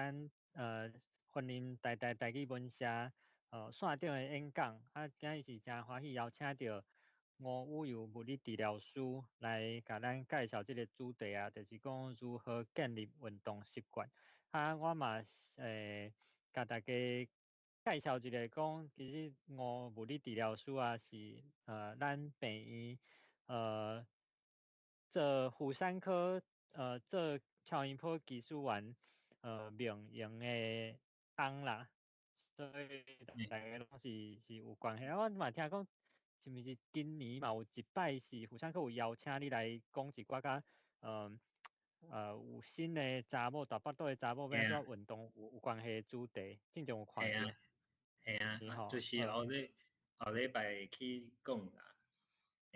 咱雲林台大台語文社線頂的演講。啊，今日是誠歡喜邀請著吳宇佑物理治療師來共咱介紹這个主題啊，就是講如何建立運動習慣。啊，我嘛共大家介紹一下，講其實吳物理治療師啊是咱病院做婦產科做超音波技術員名用的翁啦，所以大家攏是有關係。啊，我嘛聽講，是毋是今年嘛有一擺是婦產科有邀請你來講一寡較有新的查某大腹肚的查某欲按怎運動有關係的主題，進前有看著？嘿啊，就是後禮拜去講啦。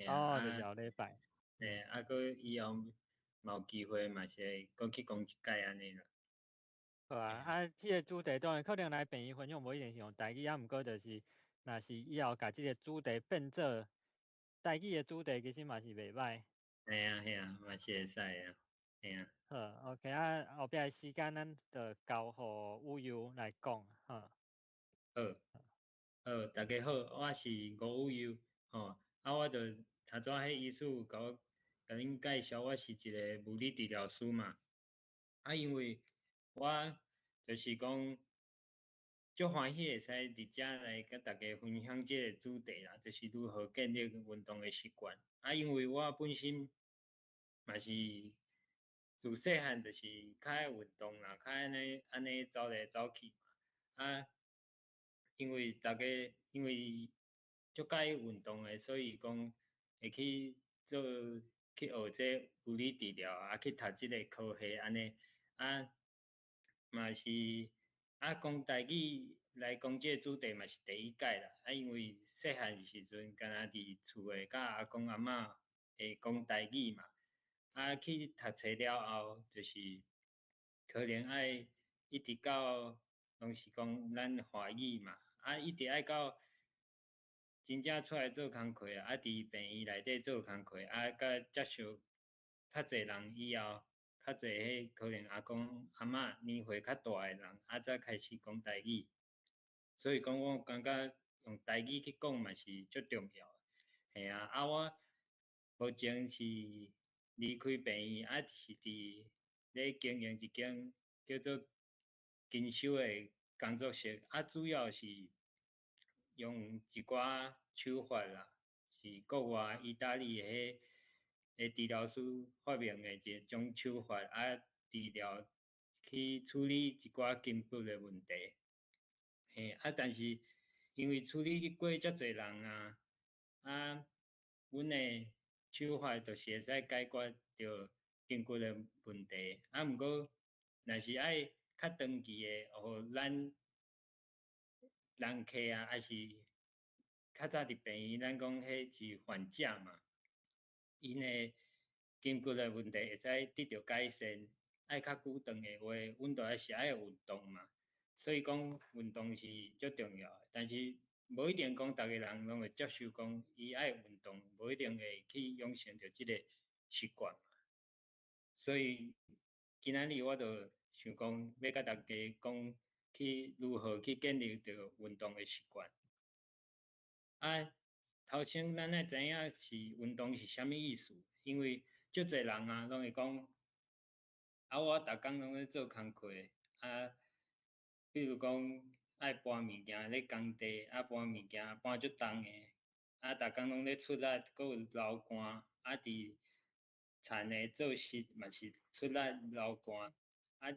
哦，就是後禮拜。嘿，啊，閣以後嘛有機會嘛是會閣去講一擺按呢啦。好啊，啊，這个主題當然可能來病院分享無一定是用台語，啊，毋過就是，若是以後共這个主題變做台語的主題，其實嘛是袂䆀。嘿啊嘿啊，嘛是會使啊，嘿啊。好，OK，啊，後壁的時間咱就交予宇佑來講，好。好，好，大家好，我是吳宇佑，吼，啊，我就頭拄仔彼醫師有共我共恁介紹，我是一个物理治療師嘛，啊，因為我就是講足歡喜會使佇遮來共大家分享這个主題啦，就是如何建立運動的習慣。啊，因為我本身嘛是自細漢就是較愛運動啦，較按呢按呢走來走去嘛。啊，因為逐家因為足佮意運動的，所以講會去做去學這物理治療，啊，去讀這个科系按呢，啊，嘛是啊，講台語來講這个主題嘛是第一擺啦。啊，因為細漢時陣，敢若佇厝的佮阿公阿嬤會講台語嘛。啊，去讀冊了後，就是可能愛一直到攏是講咱華語嘛。啊，一直愛到真正出來做工課啊，佇病院內底做工課，啊，佮接觸較濟人以後，較濟彼可能阿公阿嬤年歲較大的人，啊，才開始講台語。所以講，我感覺用台語去講嘛是足重要的。嘿啊，啊，我目前是離開病院，啊，是佇咧經營一間叫做金修的工作室，啊，主要是用一寡手法啦，是國外意大利彼个治療師發明的一種手法，啊，治療去處理一寡筋骨的問題。嘿，啊，但是因為處理過遮濟人啊，啊，阮的手法就是會使解決著筋骨的問題，啊，毋過若是愛較長期的，予咱人客啊，抑是較早佇病院，咱講彼是患者嘛，𪜶的筋骨的問題會使得著改善，愛較久長的話，阮就愛是愛運動嘛。所以講運動是足重要的，但是無一定講逐个人攏會接受講伊愛運動，無一定會去養成著這个習慣嘛。所以今仔日我就想講，欲共大家講去如何去建立著運動的習慣。啊，頭先咱愛知影是運動是啥物意思，因為足濟人啊，攏會講，啊，我逐工攏咧做工課，啊，比如講愛搬物件咧工地，啊搬物件搬足重的，啊，逐工攏咧出力，閣有流汗，啊，佇田的做事嘛是出力流汗，啊，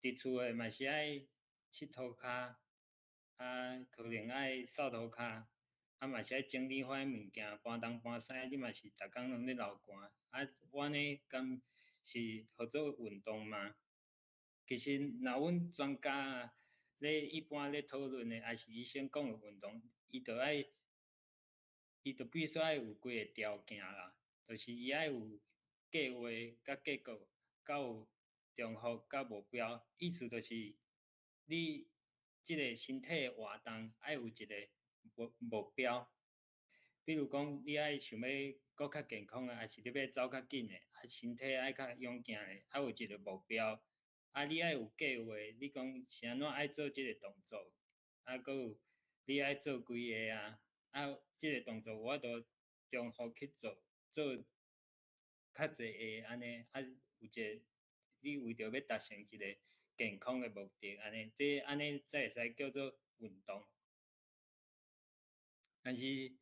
佇厝的嘛是愛拭塗跤，啊，可能愛掃塗跤，啊嘛是愛整理遐物件，搬東搬西，你嘛是逐工攏咧流汗，啊，我按呢敢是號做運動嗎？其實若阮專家啊，咧一般咧討論的，抑是醫生講的運動，伊就必須愛有幾个條件啦，就是伊愛有計劃佮結果，佮有重複佮目標，意思就是你這个身體的活動愛有一个目標，比如講你愛想欲閣較健康的，抑是你欲走較緊的，啊身體愛較勇健的，愛有一个目標，啊，你愛有計劃，你講是按怎愛做這个動作，啊，閣有你愛做幾个啊，啊，這个動作有法度重複去做，做較濟个按呢，啊，有一个你為著欲達成一个健康的目的，按呢，這按呢才會使叫做運動。但是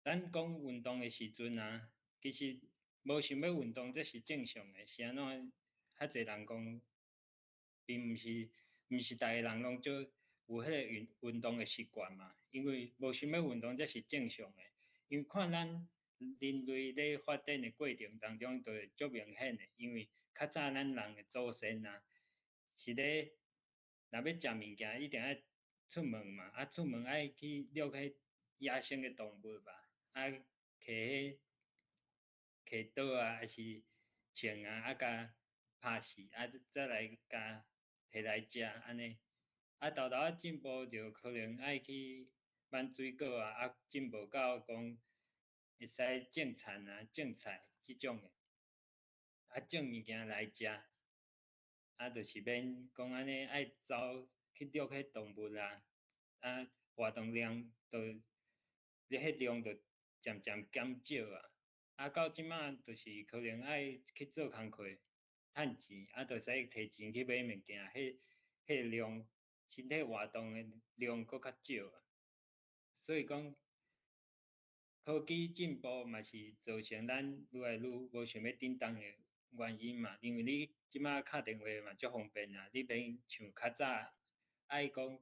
咱講運動的時陣啊，其實無想欲運動，這是正常的。是按怎？較濟人講，並毋是，毋是逐个人攏足有彼个運動的習慣嘛。因為無想欲運動，這是正常的。因為看咱人類咧發展的過程當中，就會足明顯的。因為較早咱人的祖先啊，是咧若欲食物件，一定愛出門嘛，啊，出門愛去掠彼野生的動物吧，啊，摕彼摕刀啊，抑是銃啊，啊，共拍死，啊，再來共提來食按呢。啊，沓沓仔進步就可能愛去挽水果啊，啊，進步到講會使種田啊、種菜這種的，啊，種物件來食，啊，就是免講按呢愛走去掠彼動物啊，啊，活動量就你彼量就漸漸減少啊。啊，到這馬就是可能愛去做工課，趁錢，啊，就使提錢去買物件，彼彼个量身體活動的量閣較少啊。所以講科技進步嘛是造成咱愈來愈無想欲振動的原因嘛。因為你這馬敲電話嘛足方便啊，你免像較早愛講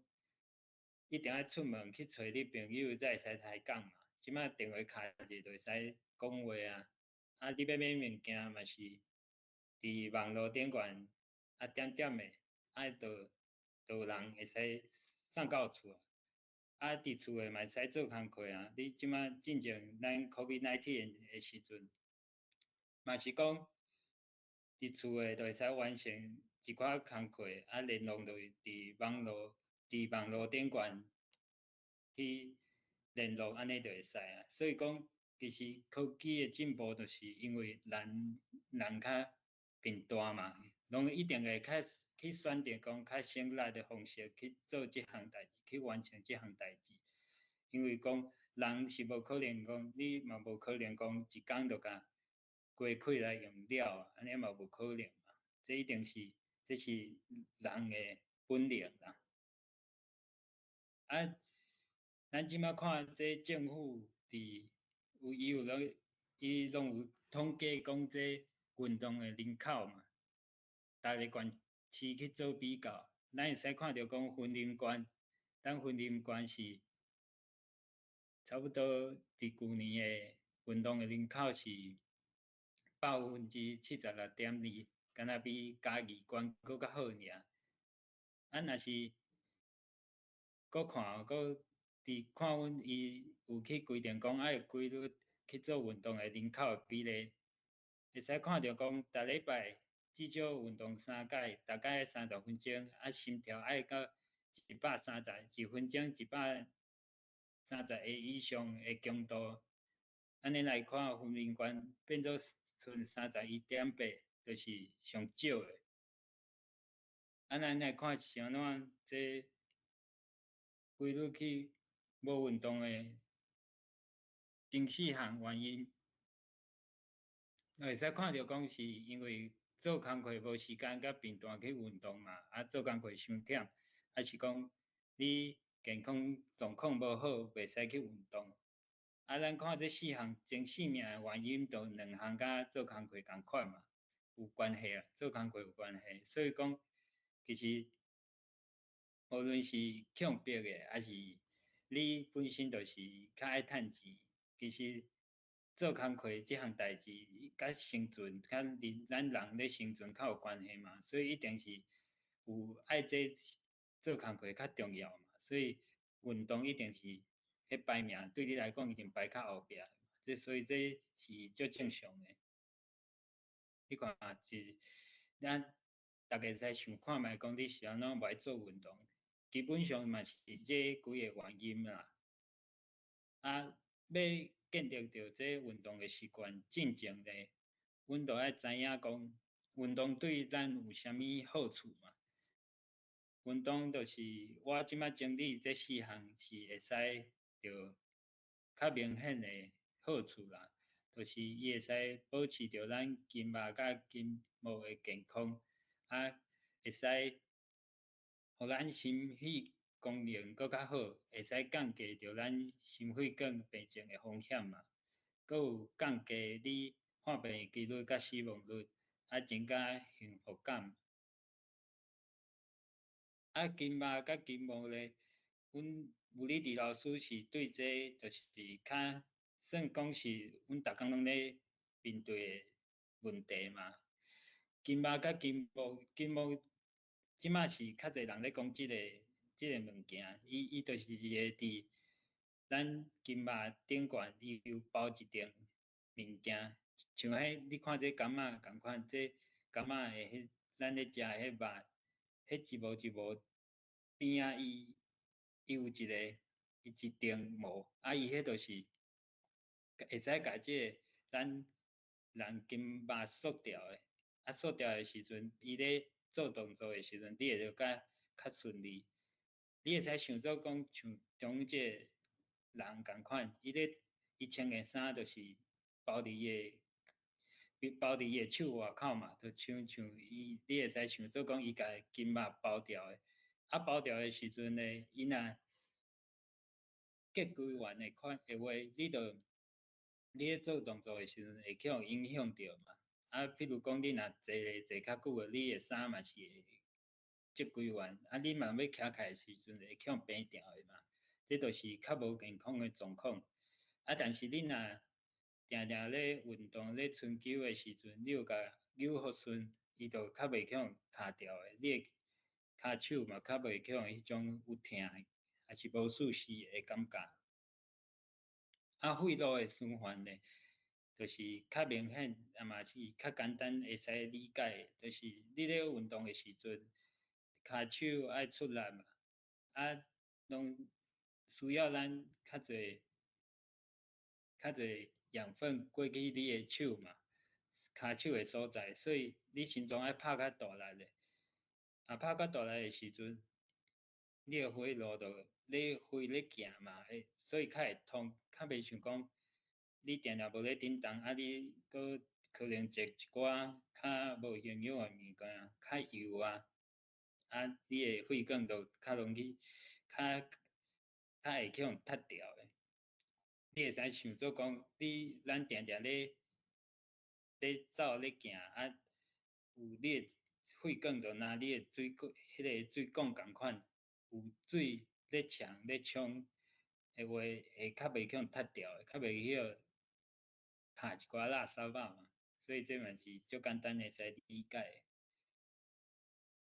一定愛出門去揣你朋友才會使開講嘛。這馬電話敲一下就會使講話啊。啊，你欲買物件嘛是佇網路頂懸啊點點的，啊，就就有人會使送到厝。啊，佇厝的嘛會使做工課啊。你這馬進前咱 COVID-19 的時陣，嘛是講佇厝的就會使完成一寡工課，啊，聯絡就是佇網路頂懸去聯絡，按呢就會使啊。所以講，其實科技的進步，就是因為人人較貧惰嘛，攏一定會較去選擇講較省力的方式去做這項代誌，去完成這項代誌。因為講人是無可能講，你嘛無可能講一工就共規氣來用了，按呢嘛無可能嘛。這一定是這是人的本能啦。啊，咱這馬看這政府佇有伊有咧，伊攏有統計講這運動的人口嘛，逐个縣市去做比較，咱會使看著講雲林縣，咱雲林縣是差不多佇舊年的運動的人口是76.2%，敢若比嘉義縣閣較好爾。啊，若是閣看閣佇看阮伊有去規定講愛規律去做運動的人口的比例，會使看著講，逐禮拜至少運動三擺，大概30分鐘，啊，心跳愛到130，一分鐘130个以上的強度。按呢來看，雲林縣變做賰31.8，就是上少的。啊，咱來看是按怎這規律去無運動的前四項原因，會使看著講是因為做工課無時間佮貧惰去運動嘛，啊，做工課傷忝，抑是講你健康狀況無好，袂使去運動。啊，咱看這四項前四名的原因，就兩項佮做工課仝款嘛，有關係啊，做工課有關係。所以講，其實無論是強迫的，抑是你本身就是較愛趁錢，其實做工課這項代誌，佮生存，佮咱人咧生存較有關係嘛，所以一定是有愛這做工課較重要嘛，所以運動一定是彼排名對你來講一定排較後壁，這所以這是足正常的。你看是咱逐家使想看覓講你是按怎無愛做運動，基本上嘛是這幾個原因啦。啊，欲建立著這運動的習慣，進前咧，阮著愛知影講，運動對咱有啥物好處嘛？運動就是我這擺整理這四項是會使著較明顯的好處啦，就是伊會使保持著咱筋肉佮筋膜的健康，啊，會使予咱心肺功能閣較好，會使降低著咱心血管病症的風險嘛，閣有降低你患病的機率佮死亡率，啊，增加幸福感。啊，筋肉佮筋膜咧，阮物理治療師是對這就是較算講是阮逐工攏咧面對的問題嘛。筋肉佮筋膜，筋膜這擺是較濟人咧講這個物件，伊就是一個佇咱筋肉頂懸，伊有包一層物件，像彼你看這柑仔仝款，這柑仔的彼咱咧食的彼肉，彼一膜一膜邊仔伊有一個伊一層膜，啊伊彼就是會使共這個咱人筋肉束牢的，啊束牢的時陣，伊咧做動作的時陣，你會著較較順利。你會使想做講像中這個人仝款，伊咧伊穿的衫就是包佇伊的手外口嘛，就像像伊，你會使想做講伊共筋肉包牢的，啊包牢的時陣呢，伊若結規完的款的話，你就你咧做動作的時陣會去予影響著嘛。啊，比如講你若坐咧坐較久的，你的衫嘛是會折規完，啊，你嘛欲徛起來的時陣會去予平牢的嘛，這就是較無健康的狀況。啊，但是你若定定咧運動咧春灸的時陣，你有共扭予順，伊就較袂去予卡牢的，你的跤手嘛較袂去予彼種有疼，抑是無舒適的感覺。啊，血路的循環咧，就是較明顯，也嘛是較簡單會使理解的，就是你咧運動的時陣，跤手愛出力嘛，啊，攏需要咱較濟較濟養分過去你的手嘛，跤手的所在，所以你心臟愛拍較大力咧，啊，拍較大力的時陣，你的血路就咧血咧行嘛，會所以較會通，較袂像講你定定無咧振動，啊，你閣可能食一寡較無營養的物件，較油啊，啊，你的血管就較容易較較會去予塞牢的。你會使想做講，你咱定定咧咧走咧行，啊，有你的血管就若你的水管，彼個水管仝款，有水咧衝咧衝的話，會較袂去予塞牢的，較袂去予卡一寡垃圾仔嘛。所以這嘛是足簡單會使理解的。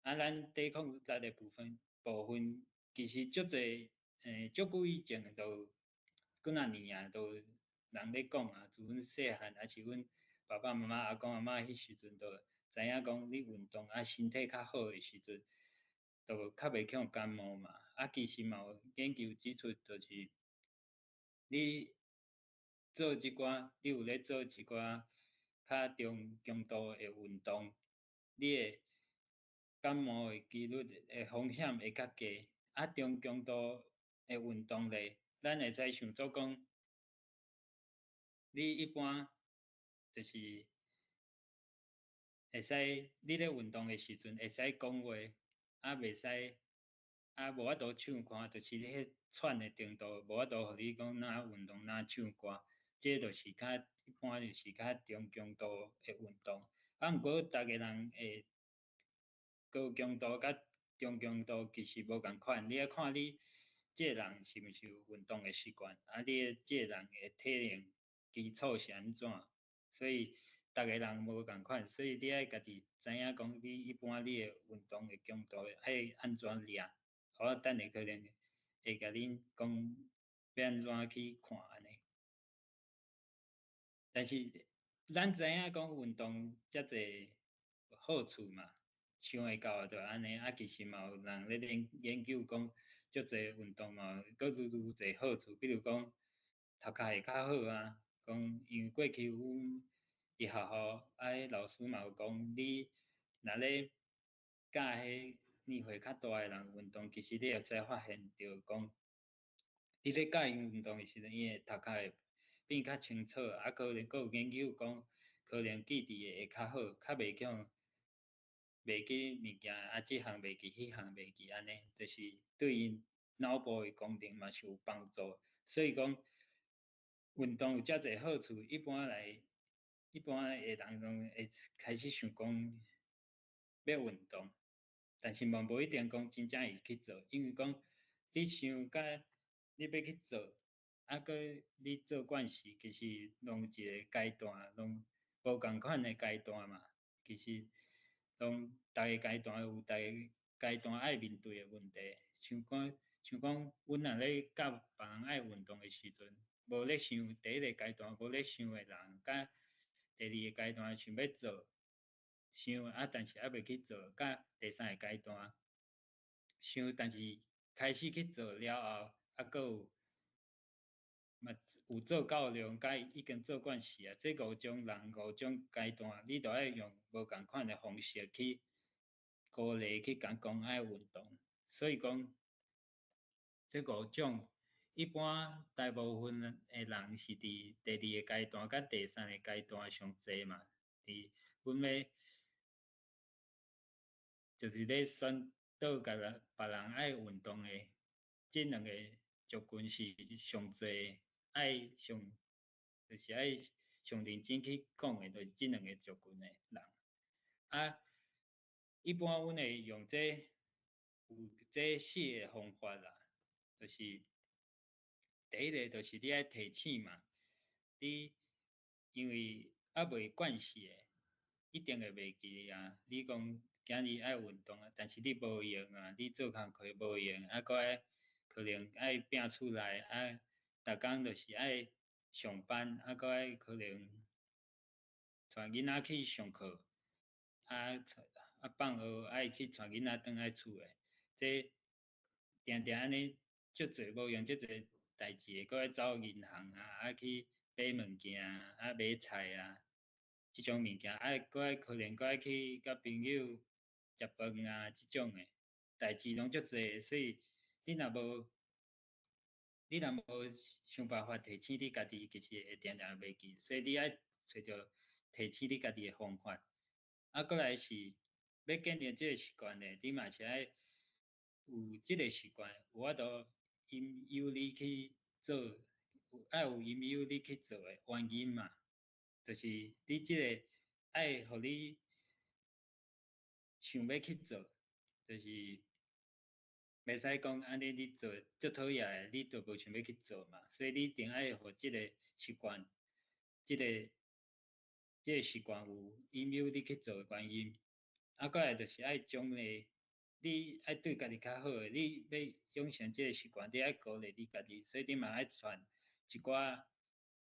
啊，咱抵抗力的部分，其實足濟，足久以前就幾若年啊，都人咧講啊，自阮細漢，抑是阮爸爸媽媽、阿公阿嬤彼時陣，就知影講你運動啊，身體較好的時陣，就較袂去予感冒嘛。啊，其實嘛有研究指出，就是你做這寡，你有咧做一寡較中強度的運動，你的感冒的幾率的風險會較低。啊，中強度的運動咧，咱會使想做講，你一般就是會使你咧運動的時陣會使講話，啊，袂使啊，無法度唱歌，就是你彼喘的程度無法度予你講若運動若唱歌，這就是較一般就是較中強度的運動。啊，毋過逐个人會高強度佮中強度其實無仝款，你愛看你這個人是毋是有運動的習慣，啊，你的這個人的體能基礎是按怎，所以逐個人無仝款，所以你愛家己知影講，你一般你的運動的強度愛按怎掠。我等下可能會共恁講欲按怎去看按呢。但是咱知影講運動遮濟好處嘛，想會到就按呢。啊，其實嘛有人咧研究講，足濟運動嘛有閣愈愈濟好處，比如講頭殼會較好啊，講因為過去阮佇學校啊，彼老師嘛有講，你若咧教彼年歲較大的人運動，其實你會使發現著講，你咧教𪜶運動的時陣，𪜶的頭殼會變較清楚，啊，可能閣有研究講，可能記佇的會較好，較袂去予袂記物件，啊，這項袂記，彼項袂記，按呢，就是對𪜶腦部的功能嘛是有幫助。所以講，運動有遮濟好處，一般來，一般的人攏會開始想講欲運動，但是嘛無一定講真正會去做，因為講你想佮你欲去做，啊，閣你做慣勢，其實攏一个階段，攏無仝款的階段嘛。其實攏逐个階段有逐个階段愛面對的問題，像講像講，阮若咧教別人愛運動的時陣，無咧想第一个階段無咧想的人，佮第二个階段想欲做，想啊，但是猶未去做，佮第三个階段想，但是開始去做了後，啊，閣有嘛有做夠量，佮已經做慣勢啊。這五種人五種階段，你都愛用無仝款的方式去鼓勵去共講愛運動。所以講，這五種一般大部分的人是佇第二个階段佮第三个階段上濟嘛。佇阮欲就是咧宣導共人別人愛運動的，這兩个族群是上濟愛上，就是愛上認真去講的，就是這兩个族群的人。啊，一般阮會用這有這四个方法啦，就是第一个就是你愛提醒嘛，你因為猶未慣勢的，一定會袂記啊。你講今日愛運動啊，但是你無閒啊，你做工課無閒，啊，閣愛可能愛拚厝內，啊，逐工就是愛上班，啊，閣愛可能帶囡仔去上課，啊，啊放學愛去帶囡仔轉來厝的，這定定按呢足濟無閒足濟代誌的，閣愛走銀行啊，啊去買物件啊，買菜啊，這種物件，啊，閣愛可能閣愛去佮朋友食飯啊，這種的代誌攏足濟，所以你若無想辦法提醒你家己，其實會定定袂記，所以你愛揣著提醒你家己的方法。啊，閣來是欲建立這个習慣呢，你嘛是愛有這个習慣，有法度引誘你去做，有愛有引誘你去做的原因嘛，就是你這个愛予你想欲去做，就是袂使講按呢你做足討厭的，你就無想欲去做嘛。所以你一定愛予這个習慣，這个習慣有引誘你去做的原因。啊，閣來就是愛獎勵，你愛對家己較好的，你欲養成這个習慣，你愛鼓勵你家己，所以你嘛愛揣一寡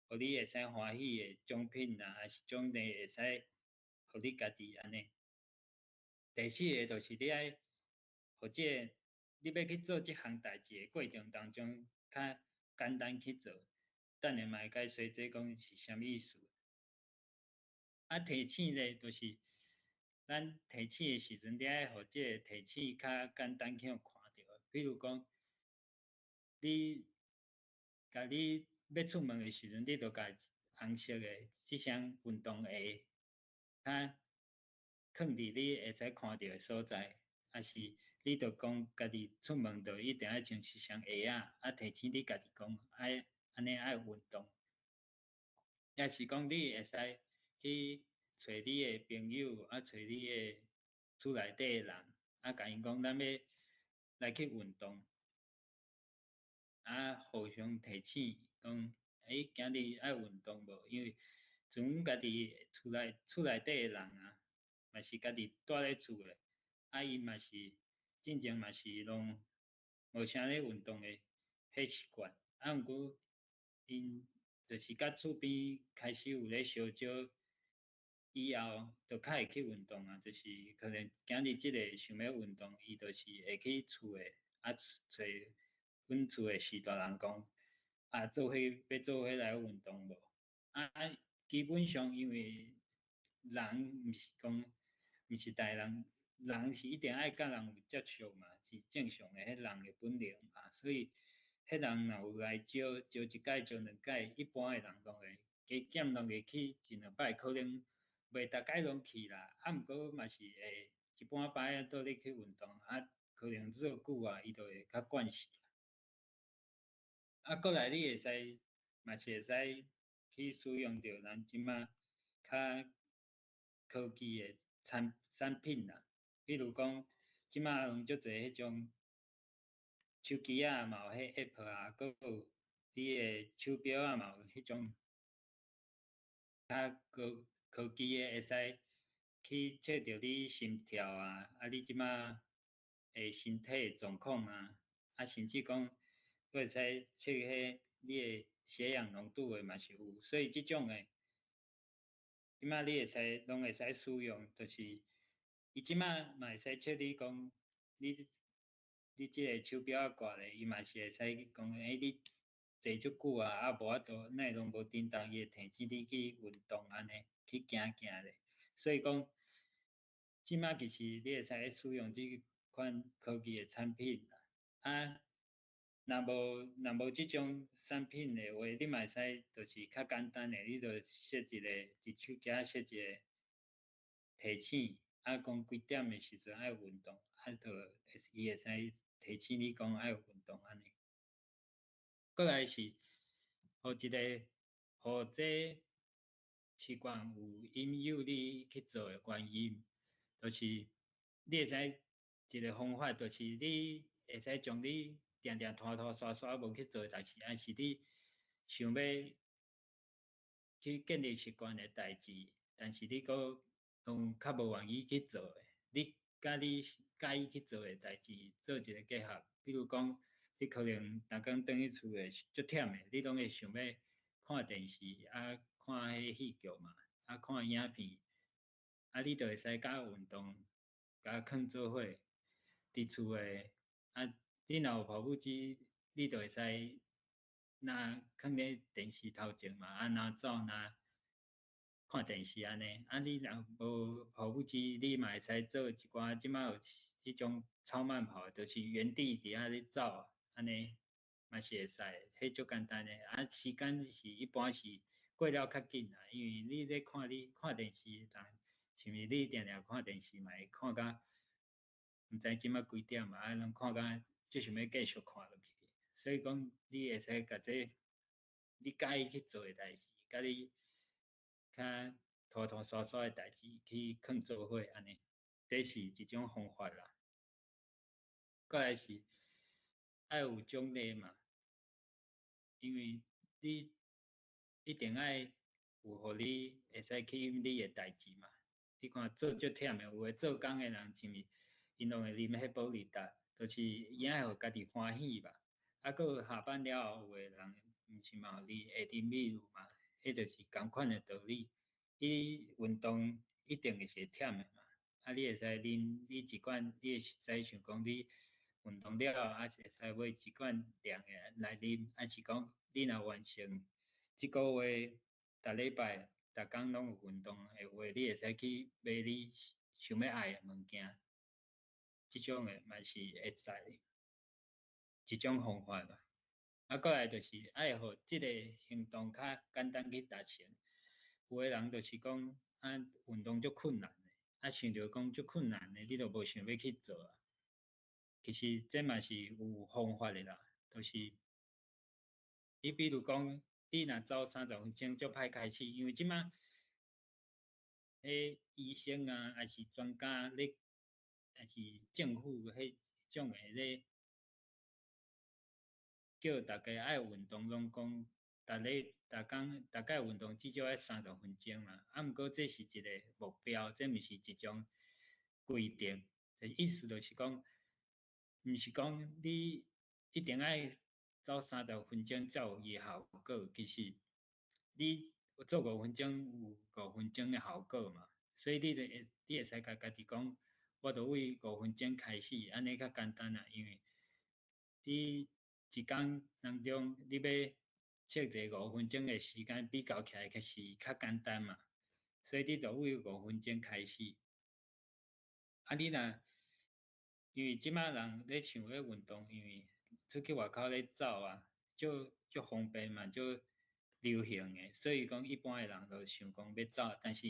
予你會使歡喜的獎品啊，抑是獎勵會使予你家己按呢。第四个就是你愛予這个你欲去做這項代誌的過程當中，較簡單去做。等下嘛會解說這講是啥物意思。啊，提醒咧，就是咱提醒的時陣，你愛予這个提醒較簡單去予看著。比如講，你共你欲出門的時陣，你就共紅色的這雙運動鞋，較囥佇你會使看著的所在，抑是你就講家己出門就一定愛穿這雙鞋仔，啊提醒你家己講愛按呢愛運動。抑是講你會使去揣你的朋友，啊揣你的厝內底的人，啊共𪜶講咱欲來去運動，啊互相提醒講，欸，今日愛運動無？因為像阮家己厝內底的人啊，嘛是家己蹛咧厝的，啊𪜶嘛是進前嘛是攏無啥咧運動的彼習慣，啊毋過𪜶就是佮厝邊開始有咧相招以後，就較會去運動啊，就是可能今日這个想欲運動，伊就是會去厝的，啊揣阮厝的序大人講，啊做伙欲做伙來運動無？啊，基本上因為人毋是講，毋是逐人，人是一定愛佮人有接觸嘛，是正常的，彼人的本能嘛。所以，彼人若有來招，招一擺、招兩擺，一般的人攏會加減攏會去一兩擺，可能袂逐擺攏去啦。啊，毋過嘛是會一半擺仔倒咧去運動，啊，可能做久啊，伊就會較慣勢。啊，過來你會使，嘛是會使去使用著咱這馬較科技的產品啦。比如講，這馬攏足濟彼種手機仔嘛有彼 App 啊，閣有你的手錶仔嘛有彼種較高科技的，會使去測著你心跳啊，啊，你這馬的身體狀況啊，啊，甚至講閣會使測彼你的血氧濃度的嘛是有，所以這種的，這馬你會使攏會使使用，就是伊這馬嘛會使測你講，你這个手錶仔掛咧，伊嘛是會使講，欸，你坐足久啊，啊無法度，哪會攏無振動，伊會提醒你去運動按呢，去行行咧。所以講，這馬其實你會使使用這款科技的產品啦。啊，若無這種產品的話，你嘛會使就是較簡單的，你就設一个佇手機仔設一个提醒，啊，講幾點的時陣愛運動，啊，就伊會使提醒你講愛運動按呢。過來是，予一个，予這習慣有引誘你去做的原因，就是你會使一个方法，就是你會使將你定定拖拖沙沙無去做的代誌，抑是你想欲去建立習慣的代誌，但是你閣攏較無願意去做的，你佮你佮意去做的代誌做一个結合。比如講，你可能逐工轉去厝會足忝的，你攏會想欲看電視啊，看彼戲劇嘛，啊，看影片，啊，你就會使佮運動共囥做伙佇厝的，啊，你若有跑步機，你就會使若囥咧電視頭前嘛，啊，若走若看電視按呢。啊，你若無跑步機，你嘛會使做一寡這馬有彼種超慢跑，就是原地佇遐咧走，按呢嘛是會使，彼足簡單的。啊，時間是一般是過了較緊啦，因為你咧看你看電視，人是毋是你定定看電視嘛會看甲毋知這馬幾點啊，啊，攏看甲足想欲繼續看落去。所以講，你會使共這你佮意去做的代誌，佮你較拖拖沙沙的代誌去囥做伙按呢，這是一種方法啦。過來是愛有獎勵嘛，因為你一定愛有予你會使去你的代誌嘛。你看做足忝的，有的做工的人，是毋是𪜶攏會啉彼保力達，就是伊愛予家己歡喜吧。啊，閣有下班了後，有的人毋是嘛有啉會啉米露嘛，彼就是仝款的道理。你運動一定會是會忝的嘛，啊，你會使啉你一罐，你會使想講你運動了後，啊，會使買一罐涼的來啉，抑是講你若完成這個月逐禮拜逐工攏有運動的話，你會使去買你想欲愛的物件，這種的嘛是會使一種方法嘛。啊，過來就是愛予這個行動較簡單去達成。有的人就是講啊，運動足困難的，啊，想著講足困難的，你就無想欲去做啊。其實這嘛是有方法的啦，就是你比如講，你若走30分鐘足歹開始，因為這馬彼醫生啊，抑是專家咧，抑是政府彼種的咧，叫大家愛運動，攏講逐日、逐工、逐擺運動至少愛三十分鐘嘛。啊，毋過這是一个目標，這毋是一種規定。意思就是講，毋是講你一定愛走三十分鐘才有伊的效果，其實你做五分鐘有五分鐘的效果嘛。所以你就會你會使共家己講，我就為五分鐘開始，按呢較簡單啦。因為你一工當中，你欲設一个五分鐘的時間，比較起來，其實較簡單嘛。所以你就為五分鐘開始。啊，你若因為這擺人咧想欲運動，因為出去外口咧走啊，足足方便嘛，足流行的，所以講一般的人就想講欲走，但是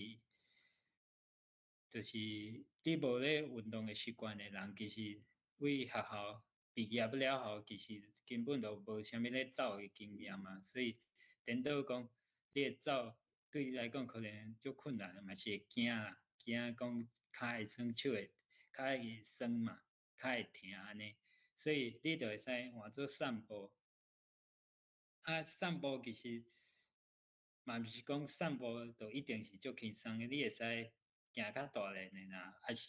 就是你無咧運動的習慣的人，其實為學校畢業了後，其實根本就無啥物咧走的經驗嘛，所以顛倒講你會走對你來講可能足困難，嘛是會驚啦，驚講跤會酸，手會跤會酸嘛，跤會疼按呢，所以你就會使換做散步。啊，散步其實嘛毋是講散步就一定是足輕鬆的，你會使行較大力的啦，抑是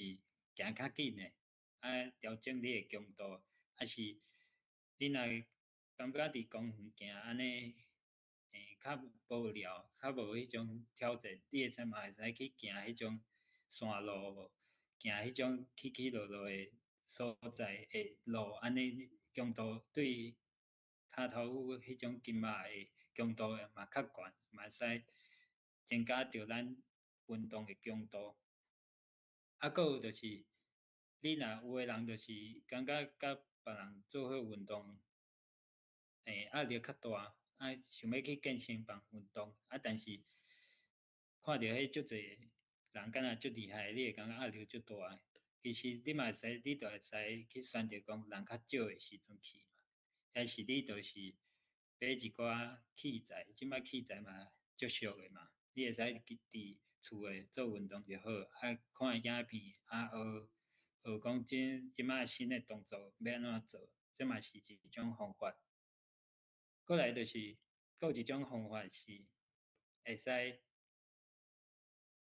行較緊的，啊，調整你的強度，抑是你若感覺佇公園行按呢，較無聊，較無彼種挑戰，你會使嘛會使去行彼種山路無，行彼種起起落落的所在的路，按呢強度對跤頭趺彼種筋肉的強度嘛較懸，嘛會使增加著咱運動的強度。啊，閣有就是，你若有的人就是感覺佮別人做伙運動，壓力較大，啊，想欲去健身房運動，啊，但是看著彼足濟人敢若足厲害，你會感覺壓力足大。其實你嘛會使，你就會使去選擇講人較少的時陣去嘛，抑是你就是買一寡器材，這擺器材嘛足俗的嘛，你會使佇厝內做運動就好，啊，看影片，啊，學學講這這擺新的動作欲按怎做，這嘛是一種方法。過來就是閣有一種方法是會使，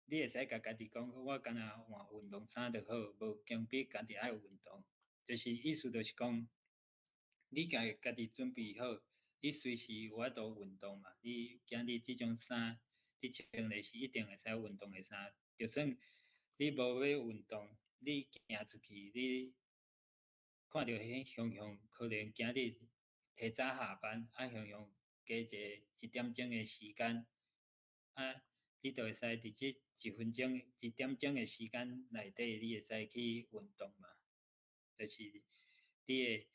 你會使共家己講，我干焦換運動衫就好，無強迫家己愛運動。就是意思就是講，你家家己準備好，你隨時有法度運動嘛。你今日這種衫，你穿的是一定會使運動的衫。就算你無欲運動，你行出去，你看著彼雄雄可能今日提早下班，啊雄雄加一個一點鐘的時間，啊，你就會使佇這一分鐘、一點鐘的時間內底，你會使去運動嘛。就是你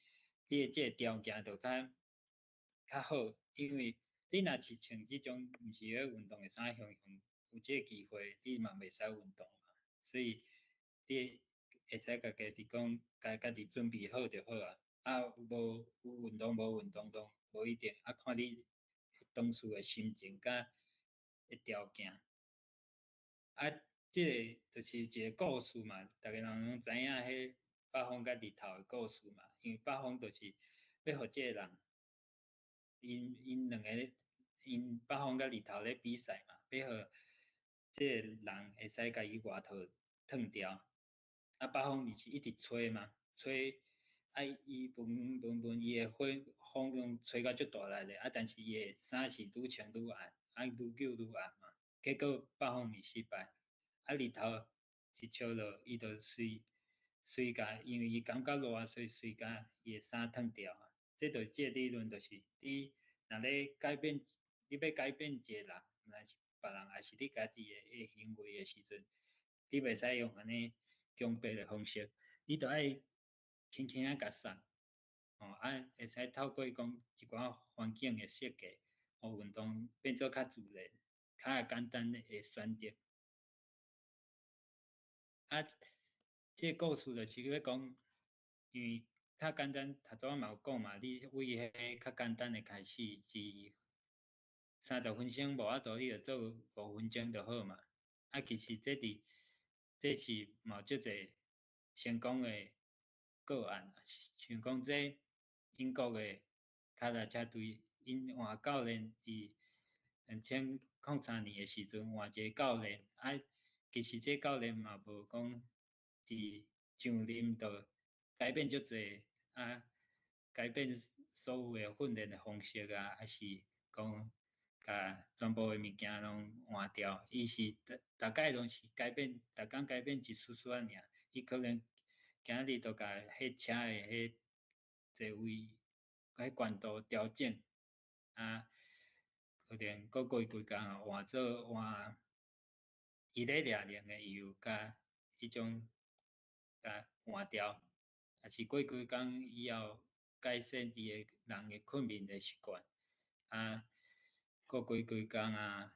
的這個條件就較較好，因為你若是穿這種毋是咧運動的衫，雄雄有這個機會，你嘛袂使運動嘛。所以你會使共家己講，共家己準備好就好啊。啊，無有運動無運動都無一定，啊，看你當時的心情佮條件。啊，這個就是一個故事嘛，逐个人攏知影彼北風佮日頭的故事嘛。因為北風就是欲予這個人，𪜶𪜶兩个，𪜶北風佮日頭咧比賽嘛，欲予這個人會使共伊外套脫掉。啊，北風毋是一直吹嘛，吹啊，伊噴噴噴，伊的火風攏吹甲足大力咧，啊，但是伊的衫是愈穿愈暗，啊，愈搝愈暗嘛。結果北風咪失敗，啊，日頭一笑落，伊就隨隨共，因為伊感覺熱，所以隨共伊的衫脫掉啊。這就這個理論就是，你若咧改變，你欲改變一個人，毋論是別人，抑是你家己的行為的時陣，你袂使用按呢強迫的方式，你著愛輕輕仔共捒，吼，啊，會使透過講一寡環境的設計，予運動變做較自然、較簡單的選擇。啊，這個故事就是欲講，因為較簡單，頭拄仔嘛有講嘛，你為彼較簡單的開始是30分鐘無法度，你就做五分鐘就好嘛。啊，其實這佇這是嘛有足濟成功的個案，像講這英國的跤踏車隊，𪜶換教練佇2003年的時陣換一個教練，啊，其實這教練嘛無講佇上任就改變足濟，啊，改變所有的訓練的方式啊，抑是講共全部的物件攏換掉，伊是逐逐擺攏是改變，逐工改變一絲絲仔爾，伊可能今日就共彼車的彼座位、彼懸度調整，啊，可能閣過幾工換做換伊咧掠人的油共彼種共換掉，抑是過幾工以後改善伊的人的睏眠的習慣，啊，閣過幾工啊，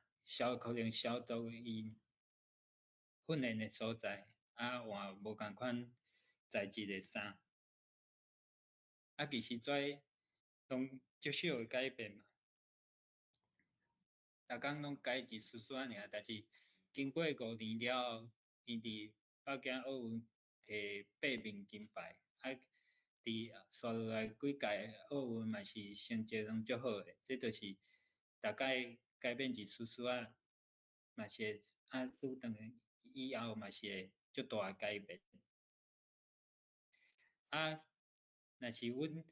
可能消毒伊訓練的所在，啊，換無仝款材質的衫。啊，其實這攏足少的改變嘛，逐工攏改一絲絲仔爾，但是經過5年了後，伊佇北京奧運摕八面金牌，啊，佇紲落來幾屆奧運嘛是成績攏足好的，這就是逐概改變一絲絲仔，嘛是會啊，拄轉來以後嘛是會足大的改變。啊，若是阮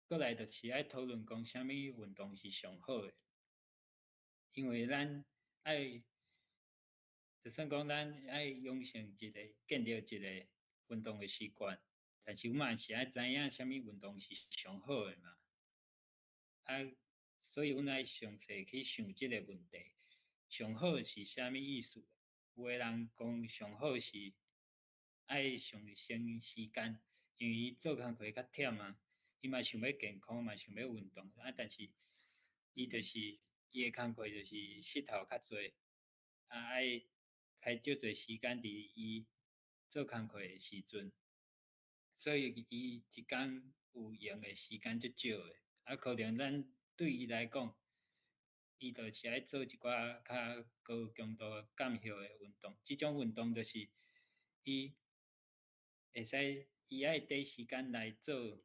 閣來就是愛討論講啥物運動是上好的，因為咱愛，就算講咱愛養成一個建立一個運動的習慣，但是阮嘛是愛知影啥物運動是上好的嘛。啊，所以阮愛詳細去想這個問題，上好是啥物意思？有的人講上好是愛上省時間，因為伊做工課較忝啊，伊嘛想欲健康，嘛想欲運動，啊，但是伊就是伊的工課就是穡頭較濟，啊，愛開足濟時間佇伊做工課的時陣，所以伊一工有閒的時間足少的，啊，可能咱對伊來講，伊就是愛做一寡較高強度減荷的運動，這種運動就是伊會使伊愛短時間來做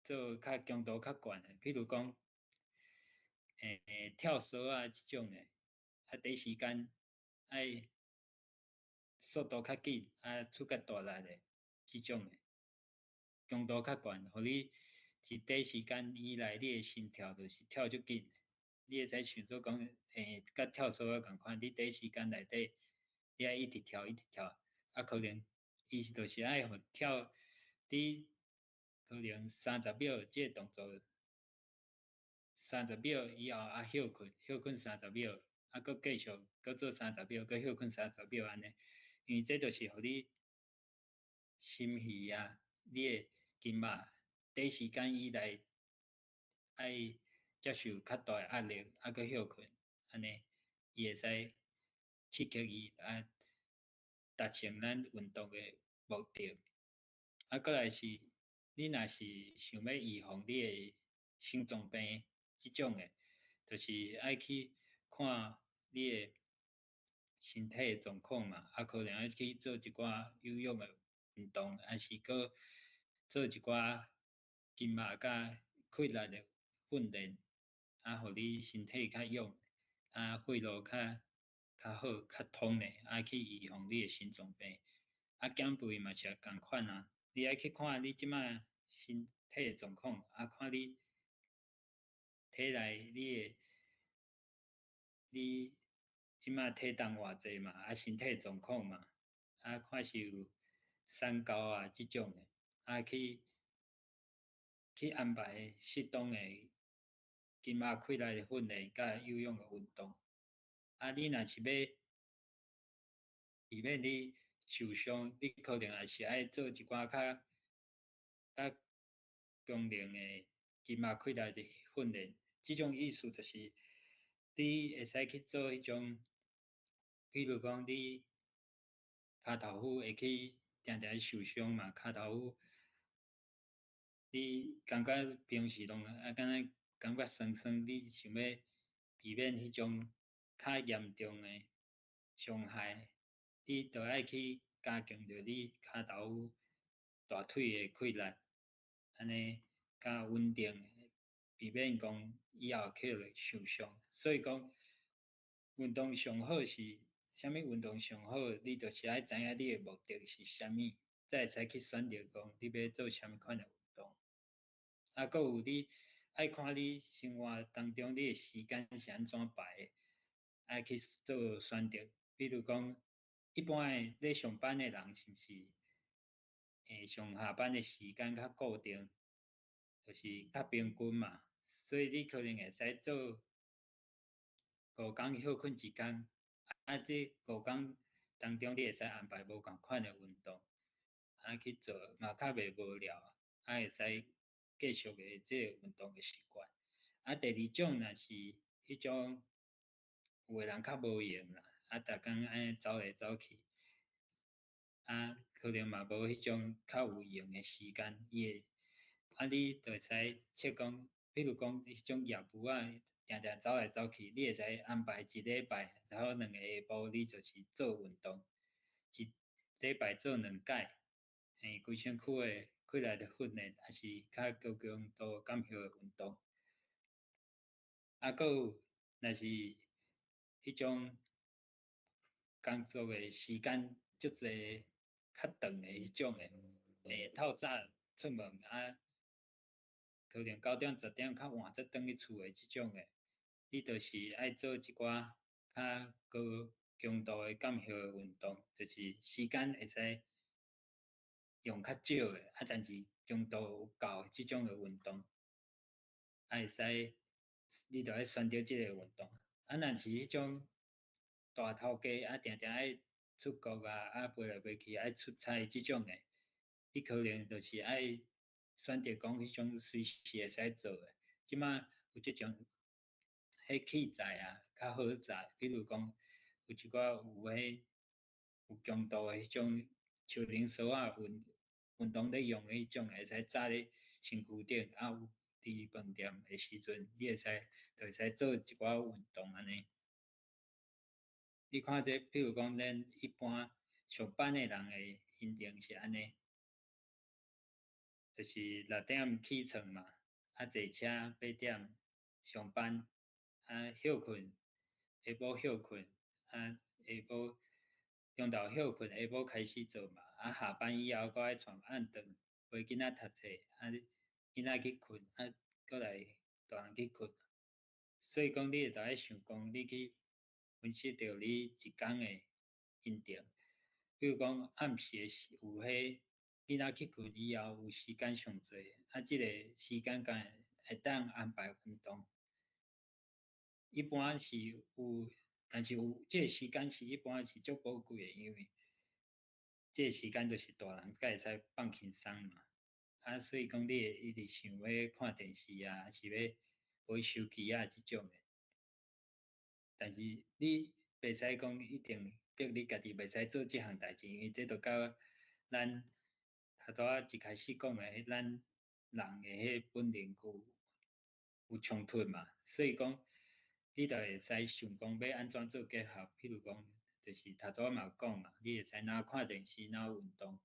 做較強度較懸的，比如講，跳繩啊這種的，啊，短時間愛速度較緊，啊，出較大力的這種的，強度較懸，予你一短時間以內，你的心跳就是跳足緊的，你會使想做講，佮跳繩仔仝款，你短時間內底，你愛一直跳一直跳，啊，可能伊是就是愛予跳，你可能三十秒這個動作，三十秒以後啊歇睏，歇睏三十秒，啊，閣繼續閣做三十秒，閣歇睏三十秒按呢，因為這就是予你心肺啊，你的筋肉短時間以內愛接受較大的壓力，啊，閣歇睏，按呢，伊會使刺激伊啊，達成咱運動的目的。啊，閣來是，你若是想欲預防你的心臟病這種的，就是愛去看你的身體的狀況嘛，啊，可能愛去做一寡有氧的運動，抑是閣做一寡筋肉佮氣力的訓練，啊，予你身體較勇，啊，血路較較好、較通的，啊，去預防你的心臟病。啊，減肥嘛是仝款啊，你愛去看你這擺身體的狀況，啊，看你體內你的你這擺體重偌濟嘛，啊，身體狀況嘛，啊，看是有三高啊這種的，啊，去去安排適當的筋肉氣力的訓練佮有氧的運動。啊，你若是欲避免你受傷，你可能也是愛做一寡較較強能的筋肉氣力的訓練。這種意思就是，你會使去做彼種，比如講你跤頭趺會去定定受傷嘛，跤頭趺你感覺平時攏啊，敢若感覺酸酸，你想欲避免彼種較嚴重的傷害，你就愛去加強著你跤頭趺大腿的氣力，按呢較穩定，避免講以後去予受傷。所以講，運動上好是啥物運動上好，你就是愛知影你的目的是啥物，才會使去選擇講你欲做啥物款的運動。啊，閣有你愛看你生活當中你的時間是按怎排的，愛去做選擇。比如講，一般的咧上班的人是毋是，上下班的時間較固定，就是較平均嘛，所以你可能會使做5工歇睏一工。啊，這五工當中，你會使安排無仝款的運動，啊去做嘛較袂無聊，啊會使繼續的這個運動的習慣。啊，第二種若是彼種有的人較無閒啦，啊，逐工按呢走來走去，啊，可能嘛無彼種較有閒的時間，伊會，啊，你就會使設講，比如講彼種業務啊，定定走來走去，你會使安排一禮拜，然後兩个下晡你就是做運動，一禮拜做兩擺，規身軀的氣力的訓練，抑是較高強度減荷的運動。啊，閣有若是彼種工作的時間足濟較長的彼種的，透早出門啊，可能9點10點較晚才轉去厝的這種的，你就是愛做一寡較高強度的減荷的運動，就是時間會使用較少的，啊，但是強度有夠的這種的運動，啊，會使你著愛選擇這个運動。啊，若是彼種大頭家啊，定定愛出國啊，啊，飛來飛去愛出差這種的，你可能就是愛選擇講彼種隨時會使做的。這馬有這種彼器材啊，較好載，比如講有一寡有彼有強度的彼種像繩索仔運動咧用的彼種，會使紮咧身軀頂，啊有佇飯店的時陣，你會使就會使做一寡運動按呢。你看這，比如講咱一般上班的人的行程是按呢，就是6點起床嘛，啊坐車8點上班，啊歇睏，下晡歇睏，啊下晡中晝歇睏，下晡開始做嘛，啊下班以後閣愛帶暗頓陪囡仔讀冊，啊囡仔去睏，啊閣來大人去睏。所以講，你會著愛想講，你去分析著你一工的行程。比如講，暗時的時有彼囡仔去睏以後，有時間上濟，啊，這个時間敢會會當安排運動。一般是有，但是有這个時間是一般是足寶貴的，因為這个時間就是大人才會使放輕鬆嘛。啊，所以講你會一直想欲看電視啊，抑是欲玩手機啊這種的。但是你袂使講一定逼你家己袂使做這項代誌，因為這就佮咱頭拄仔一開始講的，咱人的彼本能有衝突嘛，所以講你就會使想講欲按怎做結合，譬如講，就是頭拄仔嘛有講嘛，你會使若看電視，若運動，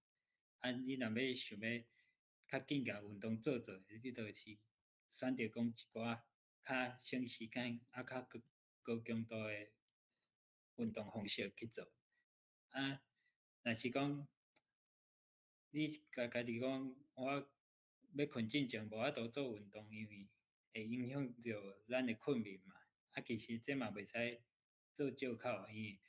啊，你若欲想欲較緊共運動做做，你就是選擇講一寡較省時間，啊，較高高強度的運動方式去做。啊，若是講你共家己講，我欲睏進前無法度做運動，因為會影響著咱的睏眠嘛。啊，其實這嘛袂使做藉口，因為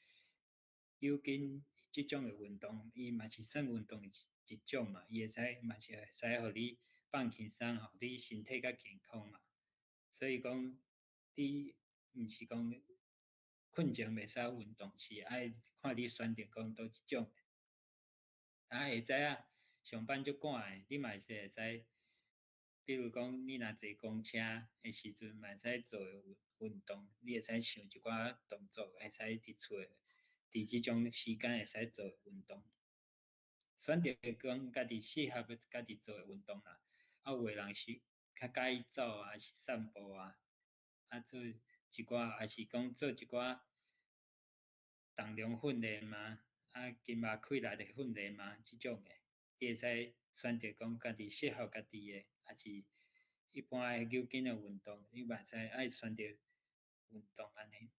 扭筋這種的運動，伊嘛是算運動的一種嘛，伊會使嘛是會使予你放輕鬆，予你身體較健康嘛。所以講，你毋是講睏前袂使運動，是愛看你選擇講佗一種。啊，會知影上班足趕的，你嘛是會使，比如講你若坐公車的時陣，嘛會使做運動，你會使想一寡動作，會使佇厝佇這種時間會使做運動。選擇講家己適合家己做的運動啦。啊，有的人是較佮意走啊，是散步啊，啊做一寡，抑是講做一寡重量訓練嘛，啊筋肉氣力的訓練嘛，這種的，你會使選擇講家己適合家己的，抑是一般的扭筋的運動，你嘛會使愛選擇運動按呢。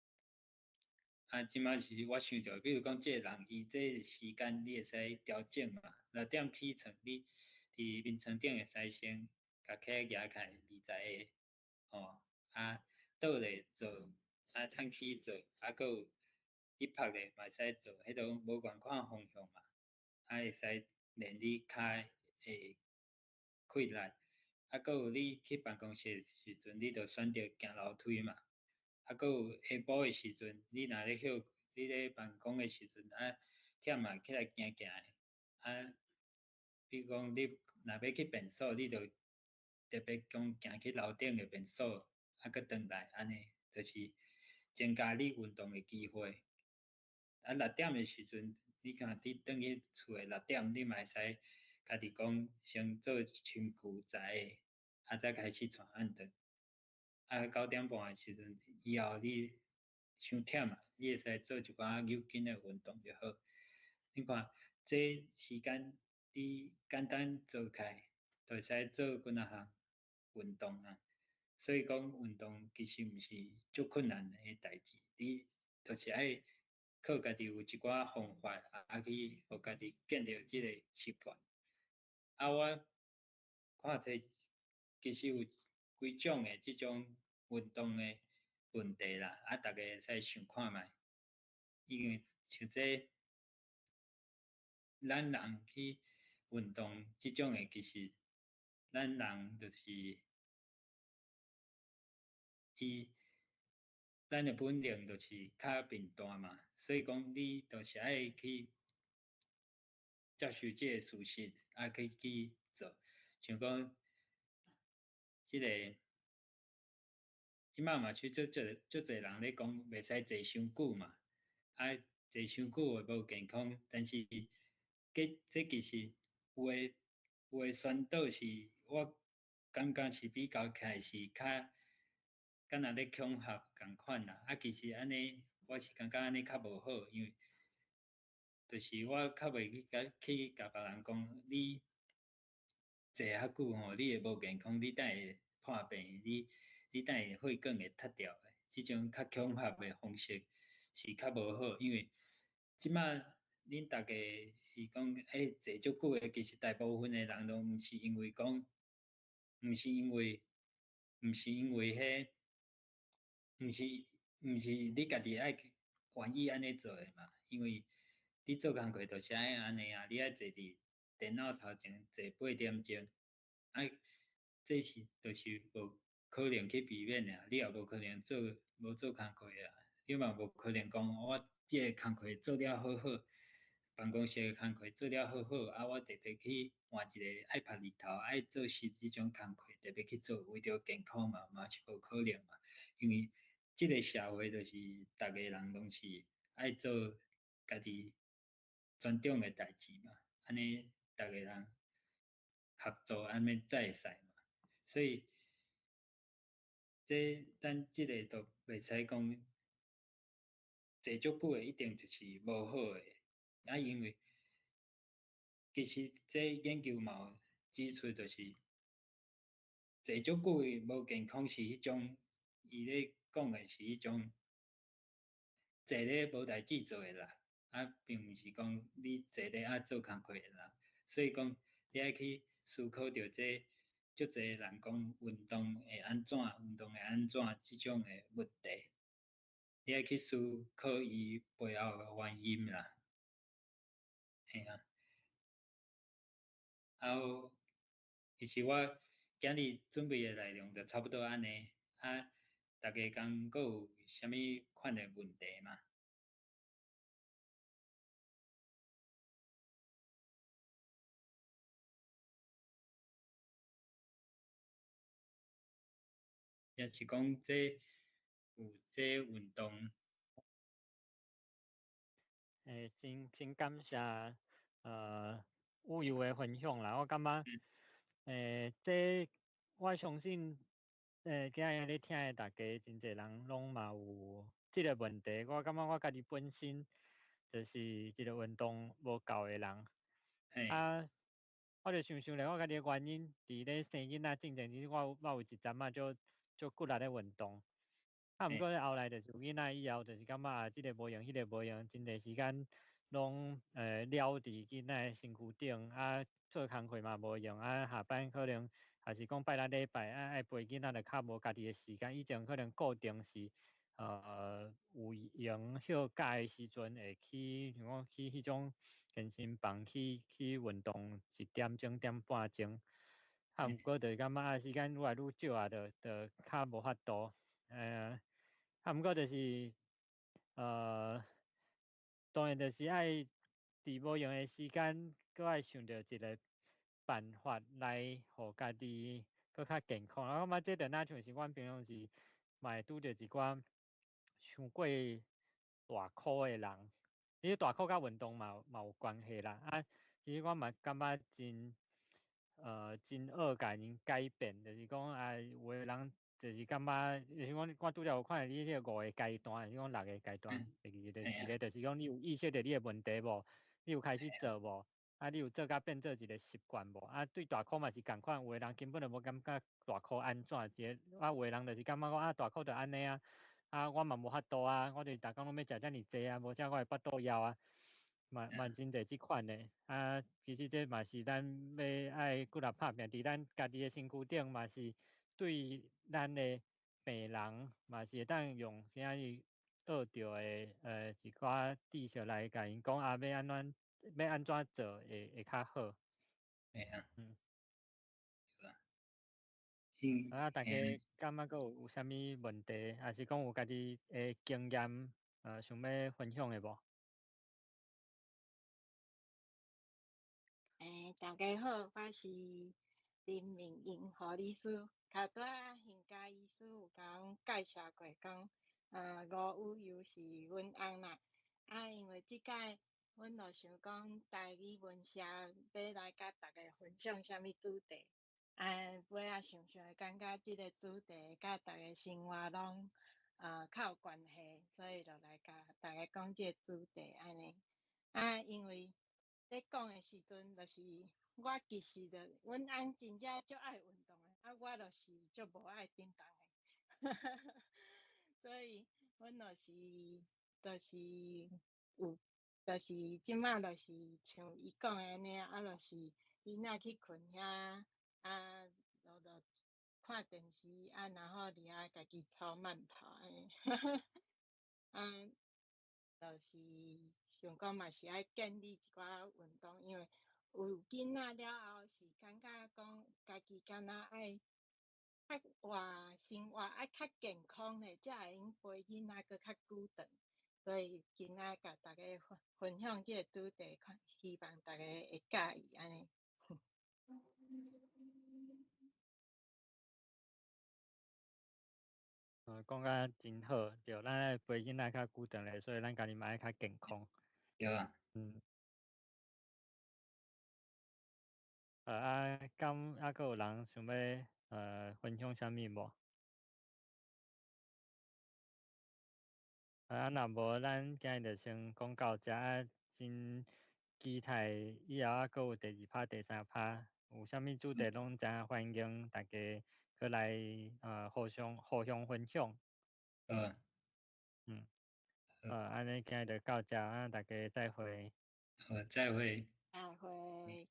啊，這馬是我想著，比如講這個人伊這個時間你會使調整嘛，6點起床，你佇眠床頂會使先共起來舉起來20個，吼，啊倒咧做，啊趁起做，啊閣有你拍咧嘛會使做，彼種無仝款方向嘛，啊會使練你跤的氣力，啊閣有你去辦公室的時陣，你就選擇行樓梯嘛。啊，閣有下晡的時陣，你若咧歇你咧辦公的時陣啊，忝啊，起來行行的，啊，比如講你若欲去便所，你就特別講行去樓頂的便所，啊，閣轉來，按呢，就是增加你運動的機會。啊，六點的時陣，你看你轉去厝的六點，你嘛會使家己講先做深呼吸的，啊，再開始帶按轉。啊，9點半的時陣以後，你傷忝啊，你會使做一寡扭筋的運動就好。你看，這時間你簡單做起來，就會使做幾若項運動啊。所以講運動其實毋是足困難的代誌，你就是愛靠家己有一寡方法，啊去予家己建立這個習慣。啊，我看冊其實有幾種的這種運動的問題啦，啊，逐家會使想看覓。因為像這咱人去運動這種的，其實咱人就是伊，咱的本能就是較貧惰嘛，所以講你就是愛去接受這個事實，啊去做。像講這個，這擺嘛是足濟足濟人咧講，袂使坐傷久嘛，啊，坐傷久會無健康，但是這其實有的宣導是，我感覺是比較起來是較敢若咧恐嚇仝款啦，啊，其實按呢，我是感覺按呢較無好，因為就是我較袂去共去共別人講，你坐較久吼，你會無健康，你等下會破病，你等下血管會塞掉的，這種較恐嚇的方式是較無好，因為這擺恁逐家是講，欸，坐足久的，其實大部分的人攏毋是因為講，毋是因為，毋是因為彼，毋是你家己愛願意按呢做的嘛，因為你做工課就是愛按呢啊，你愛坐佇電腦頭前坐8點鐘，啊，這是就是無可能去避免的啊，你也無可能做無做工課啊，你嘛無可能講我這个工課做了好好，辦公室的工課做了好好，啊，我特別去換一個愛拍日頭，愛做事這種工課特別去做，為著健康嘛，嘛是無可能嘛，因為這个社會就是逐个人攏是愛做家己專長的代誌嘛，按呢逐个人合作按呢才會使嘛，所以這咱這个都袂使講坐足久的一定就是無好的，啊，因為其實這研究嘛有指出，就是坐足久的無健康是彼種，伊咧講的是彼種坐咧無代誌做的啦，啊，並毋是講你坐咧愛做工課的啦，所以講你愛去思考著這足濟人講運動會按怎，運動會按怎這種的問題，你愛去思考伊背後的原因啦。嘿啊，啊有，其實我今日準備的內容就差不多按呢，啊，逐家敢閣有啥物款的問題嗎？抑是講這有這運動？欸，真真感謝宇佑的分享啦，我感覺，欸，這我相信，欸，今日咧聽的逐家真濟人攏嘛有這个問題。我感覺我家己本身就是一個運動無夠的人，啊，我就想想咧，我家己的原因，佇咧生囡仔進前，其實我有一陣仔足足骨力咧運動，啊，毋過咧後來就是有囡仔以後，就是感覺啊，這个無閒，彼个無閒，真濟時間攏了佇囡仔的身軀頂，啊，做工課嘛無閒，啊，下班可能也是講拜六禮拜啊，愛陪囡仔就較無家己的時間。以前可能固定是有閒歇假的時陣會去，像講去彼種健身房去運動一點鐘、點半鐘。啊，毋過就是感覺啊，時間愈來愈少啊，就較無法度。啊，毋過就是當然就是愛佇無閒的時間，閣愛想著一個辦法來予家己閣較健康。我感覺這就若像是阮平常時嘛會拄著一寡傷過大箍的人，其實大箍佮運動嘛有關係啦。啊，其實我嘛感覺真愛共𪜶改變，就是講啊，有的人就是感覺，就是講我拄才有看著你彼個五個階段，還是講六個階段，第二個一個就是講你有意識著你的問題無？你有開始做無？啊，你有做甲變做一個習慣無？啊，對大箍嘛是仝款，有的人根本就無感覺大箍按怎，一個啊，有的人就是感覺講啊，大箍就按呢啊，啊，我嘛無法度啊，我就是逐工攏欲食遮爾濟啊，無食我會腹肚枵啊，嘛真濟這款的。啊，其實這嘛是咱欲愛骨力拍拚，佇咱家己的身軀頂嘛是對咱的病人嘛是會當用啥物學著的一寡知識來共𪜶講啊，欲按怎做會較好。嘿啊。對啊。啊，大家感覺閣有啥物問題，抑是講有家己的經驗，想欲分享的無？大家好，我是林明瑩護理師。頭拄仔現家醫師有共阮介紹過，講吳宇悠是阮翁啦。啊，因為這擺阮就想講台語文社欲來佮大家分享啥物主題，啊，尾仔想想會感覺這个主題佮逐家生活攏較有關係，所以就來共大家講這个主題按呢。啊，因為咧講的時陣，就是我其實就阮翁真正足愛運動的，啊，我就是足無愛運動的，所以阮就是有，就是這擺就是像伊講的按呢，啊，就是囡仔去睏遐，啊，就看電視，啊，然後佇遐家己操慢跑按呢，啊，就是想講嘛是愛建立一寡運動，因為有囡仔了後是感覺講家己敢若愛較活生活愛較健康咧，才會用陪囡仔閣較久長。所以今仔共大家分享這個主題，希望大家會佮意按呢。講甲真好，對，咱愛陪囡仔較久長咧，所以咱家己嘛愛較健康。對啊。啊，敢猶閣有人想欲分享啥物無？啊，若無，咱今日就先講到遮。啊，真期待以後猶閣有第二趴、第三趴，有啥物主題攏誠歡迎大家閣來互相分享。按呢今日就到遮，啊，大家再會。好，再會。再會。